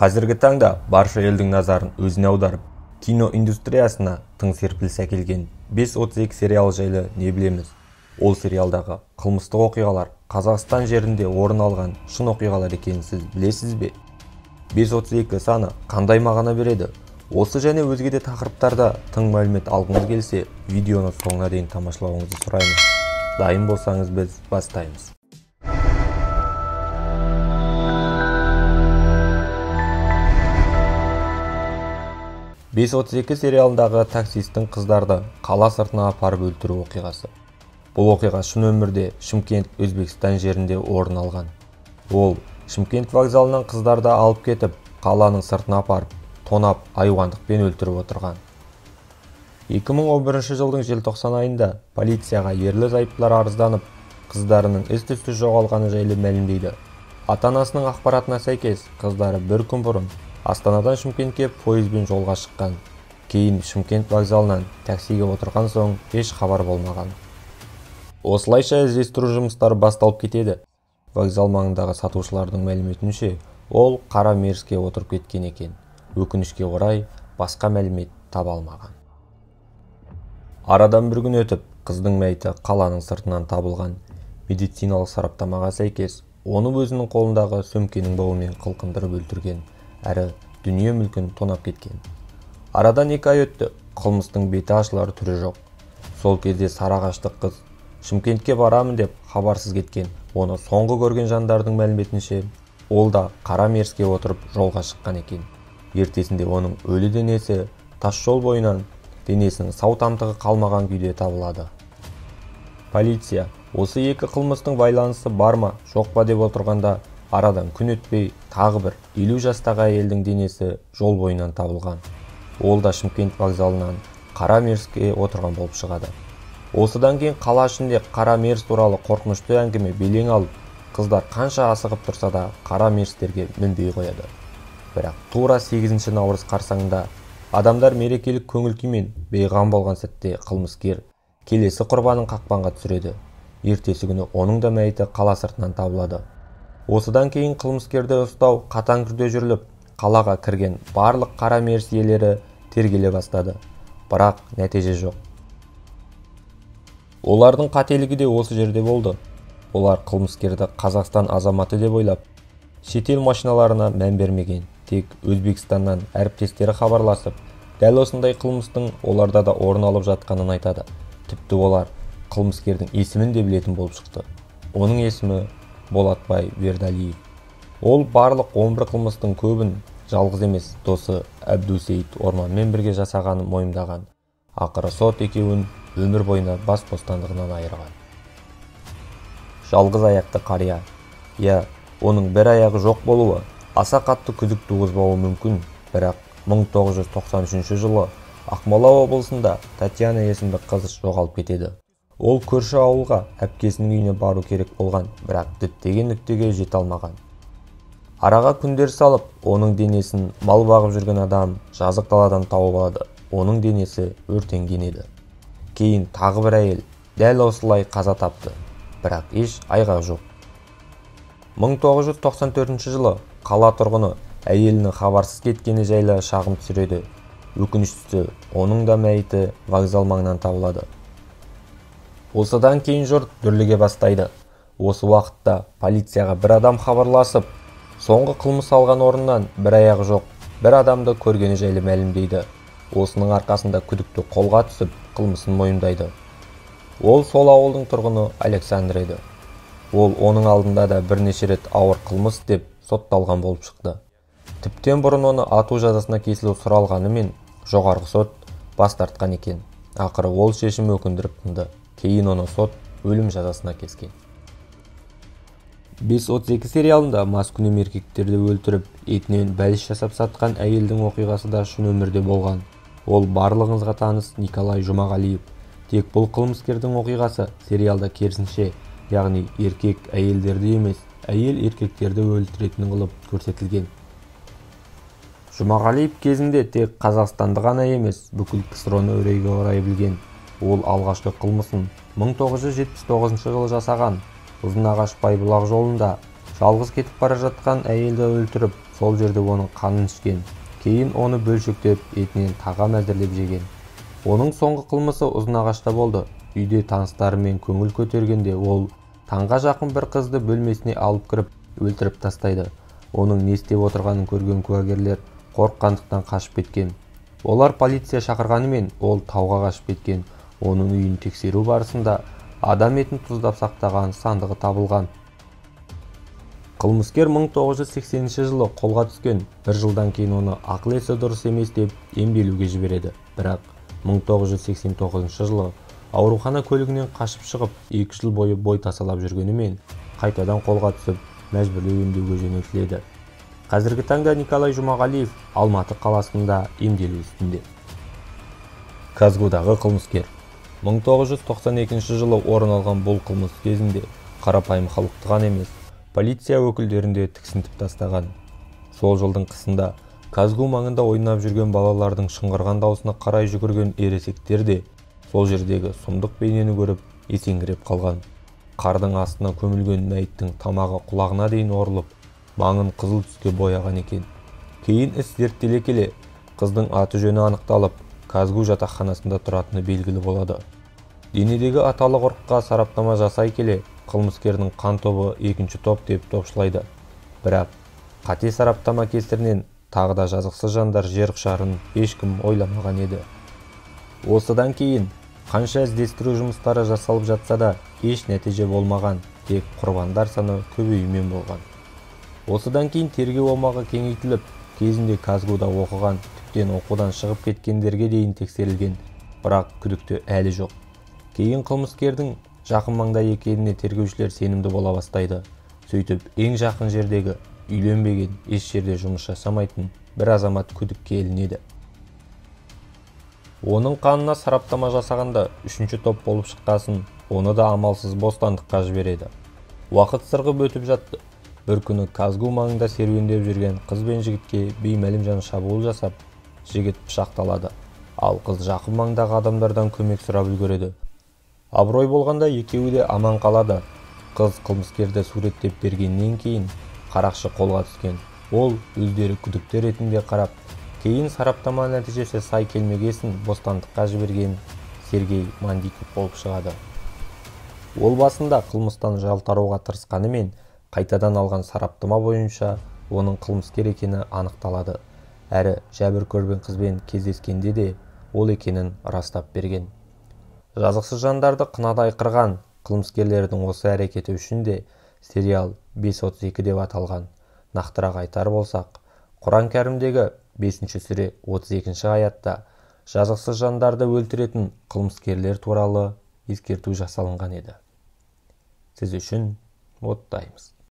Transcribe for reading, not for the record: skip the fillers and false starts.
Қазіргі таңда барша елдің назарын өзіне аударып, кино индустриясына тың серпіліс әкелген 5.32 сериалы жайлы не білеміз? Ол сериалдағы қылмыстық оқиғалар Қазақстан жерінде орын алған шын оқиғалар екенін сіз білесіз бе? 5.32 саны қандай мағына береді? Осы және өзге де тақырыптарда тың мәлімет алғыңыз келсе, видеоны соңына дейін тамашалауыңызды сұраймын. Дайын болсаңыз, біз бастаймыз. 5.32 сериалындағы таксисттің қыздарды қала сыртына апарып өлтіру оқиғасы. Бұл оқиға шын өмірде Шымкент, Өзбекстан жерінде орын алған. Ол Шымкент вокзалынан қыздарды алып кетіп, қаланың сыртына апарып, тонап, айуандықпен өлтіріп отырған. 2011 жылдың желтоқсан айында полицияға ерлі-зайыптылар арызданып, қыздарының із-түссіз жоғалғаны жайлы мәлімдейді. Ата-анасының ақпаратына сәйкес, қыздары бір күн бұрын Астанадан Шымкентке пойызбен жолға шыққан. Кейін Шымкент вокзалынан таксиге отырған соң еш хабар болмаған. Осылайша іздестіру жұмыстары басталып кетеді. Вокзал маңындағы сатушылардың мәліметінше, ол қара мерске отырып кеткен екен. Өкінішке орай, басқа мәлімет таба алмаған. Арадан бір күн өтіп, қыздың мәйіті қаланың сыртынан табылған. Медициналық сараптамаға сәйкес, оны өзінің қолындағы сөмкенің бауымен қылқындырып өлтірген, әрі дүние мүлкін тонап кеткен. Арадан 2 ай өтті, қылмыстың беті ашылар түрі жоқ. Сол кезде сарыағаштық қыз Шымкентке барамын деп хабарсыз кеткен. Оны соңғы көрген жандардың мәліметінше, ол да қара мерске отырып жолға шыққан екен. Ертесінде оның өлі денесі тас жол бойынан, денесінің сау тамтығы қалмаған күйде табылады. Полиция осы екі қылмыстың байланысы бар ма, жоқ па деп отырғанда, арадан күн өтпей тағы бір 50 жастағы әйелдің денесі жол бойынан табылған. Ол да Шымкент вокзалынан қара мерске отырған болып шығады. Осыдан кейін қала ішінде қара мерс туралы қорқынышты әңгіме белең алып, қыздар қанша асығып тұрса да қара мерстерге мінбей қояды. Бірақ тура 8 наурыз қарсаңында адамдар мерекелік көңіл күймен бейғам болған сәтте қылмыскер келесі құрбанын қақпанға түсіреді. Ертесі күні оның да мәйіті қала сыртынан табылады. Осыдан кейін қылмыскерді ұстау қатаң түрде жүріліп, қалаға кірген барлық қара мерс иелері тергеле бастады. Бірақ нәтиже жоқ. Олардың қателігі де осы жерде болды. Олар қылмыскерді Қазақстан азаматы деп ойлап, шетел машиналарына мән бермеген. Тек Өзбекстаннан әріптестері хабарласып, дәл осындай қылмыстың оларда да орын алып жатқанын айтады. Тіпті олар қылмыскердің есімін де білетін болып шықты. Оның есімі Болатбай Бердалиев. Ол барлық 11 қылмыстың көбін жалғыз емес, досы Әбдусейіт Орманмен бірге жасағанын мойындаған. Ақыры сот екеуін өмір бойына бас бостандығынан айырған. Жалғыз аяқты қария. Иә, оның бір аяғы жоқ болуы аса қатты күдік туғызбауы мүмкін, бірақ 1993 жылы Ақмола облысында Татьяна есімді қыз жоғалып кетеді. Ол көрші ауылға әпкесінің үйіне бару керек болған, бірақ діттеген нүктеге жете алмаған. Араға күндер салып, оның денесін мал бағып жүрген адам жазық даладан тауып алады. Оның денесі өртенген еді. Кейін тағы бір әйел дәл осылай қаза тапты, бірақ еш айғақ жоқ. 1994 жылы қала тұрғыны әйелінің хабарсыз кеткені жайлы шағым түсіреді. Өкініштісі, оның да мәйіті вокзал маңынан табылады. Осыдан кейін жұрт дүрліге бастайды. Осы уақытта полицияға бір адам хабарласып, соңғы қылмыс алған орнынан бір аяғы жоқ бір адамды көргені жайлы мәлімдейді. Осының арқасында күдікті қолға түсіп, қылмысын мойындайды. Ол сол ауылдың тұрғыны Александр еді. Ол оның алдында да бірнеше рет ауыр қылмыс деп сотталған болып шықты. Тіптен бұрын оны ату жазасына кесілу сұралғанымен жоғарғы сот бас тартқан екен. Ақыры ол шешім өкіндіріп тынды. Кейін оны сот өлім жазасына кескен. 5.32 сериалында маскүнем еркектерді өлтіріп, етінен бәліш жасап сатқан әйелдің оқиғасы да шын өмірде болған. Ол барлығыңызға таныс Николай Жұмағалиев. Тек бұл қылмыскердің оқиғасы сериалда керісінше, яғни еркек әйелдерді емес, әйел еркектерді өлтіретін қылып көрсетілген. Жұмағалиев кезінде тек Қазақстанды ғана емес, бүкіл КСРО-ны үрейге орай білген. Ол алғашқы қылмысын 1979 жылы жасаған. Ұзынағаш Байбұлақ жолында жалғыз кетіп бара жатқан әйелді өлтіріп, Сол жерде оның қанын ішкен. Кейін оны бөлшектеп, етінен тағам әзірлеп жеген. Оның соңғы қылмысы Ұзынағашта болды. Үйде таныстарымен көңіл көтергенде ол таңға жақын бір қызды бөлмесіне алып кіріп, өлтіріп тастайды. Оның не істеп отырғанын көрген куәгерлер қорыққандықтан қашып кеткен. Олар полиция шақырғанымен ол тауға қашып кеткен. Оның үйін тексеру барысында адам етін тұздап сақтаған сандығы табылған. Қылмыскер 1980 жылы қолға түскен. Бір жылдан кейін оны ақыл есі дұрыс емес деп емделуге жібереді. Бірақ 1989 жылы аурухана көлігінен қашып шығып, 2 жыл бойы бой тасалап жүргенімен қайтадан қолға түсіп, мәжбүрлеу емдеуге жөнелтіледі. Қазіргі таңда Николай Жұмағалиев Алматы қаласында емделу үстінде. КазГУдағы қылмыскер. 1992 жылы орын алған бұл қылмыс кезінде қарапайым халықты ғана емес, полиция өкілдерін де тіксінтіп тастаған. Сол жылдың қысында КазГУ маңында ойнап жүрген балалардың шыңғырған даусына қарай жүгірген ересектер де сол жердегі сұмдық бейнені көріп есеңгіреп қалған. Қардың астына көмілген мәйіттің тамағы құлағына дейін орылып, маңын қызыл түске бояған екен. Кейін іс зерттеле келе, қыздың аты жөні анықталып, КазГУ жатақханасында тұратыны белгілі болады. Денедегі аталық ұрыққа сараптама жасай келе, қылмыскердің қан тобы екінші топ деп топшылайды. Бірақ қате сараптама кесірінен тағы да жазықсыз жандар жер құшарын ешкім ойламаған еді. Осыдан кейін қанша іздестіру жұмыстары жасалып жатса да еш нәтиже болмаған, тек құрбандар саны көбеюмен болған. Осыдан кейін тергеу аумағы кеңейтіліп, кезінде КазГУда оқыған, тіптен оқудан шығып кеткендерге дейін тексерілген, бірақ күдікті әлі жоқ. Кейін қылмыскердің жақын маңда екеніне тергеушілер сенімді бола бастайды. Сөйтіп, ең жақын жердегі үйленбеген, еш жерде жұмыс жасамайтын бір азамат күдікке ілінеді. Оның қанына сараптама жасағанда үшінші топ болып шыққасын, оны да амалсыз бостандыққа жібереді. Уақыт сырғып өтіп жатты. Бір күні КазГУ маңында серуендеп жүрген қыз бен жігітке беймәлім жан шабуыл жасап, жігіт пышақталады. Ал қыз жақын маңдағы адамдардан көмек сұрап үлгереді. Абырой болғанда екеуі де аман қалады. Қыз қылмыскерді суреттеп бергеннен кейін қарақшы қолға түскен. Ол өздері күдікті ретінде қарап, кейін сараптама нәтижесі сай келмегесін бостандыққа жіберген Сергей Мандиков болып шығады. Ол басында қылмыстан жалтаруға тырысқанымен, қайтадан алған сараптама бойынша оның қылмыскер екені анықталады. Әрі жәбір көрген қызбен кездескенде де ол екенін растап берген. Жазықсыз жандарды қынадай қырған қылмыскерлердің осы әрекеті үшін де сериал 5.32 деп аталған. Нақтырақ айтар болсақ, Құран Кәрімдегі 5 сүре 32 аятта жазықсыз жандарды өлтіретін қылмыскерлер туралы ескерту жасалынған еді. Сіз үшін оттаймыз.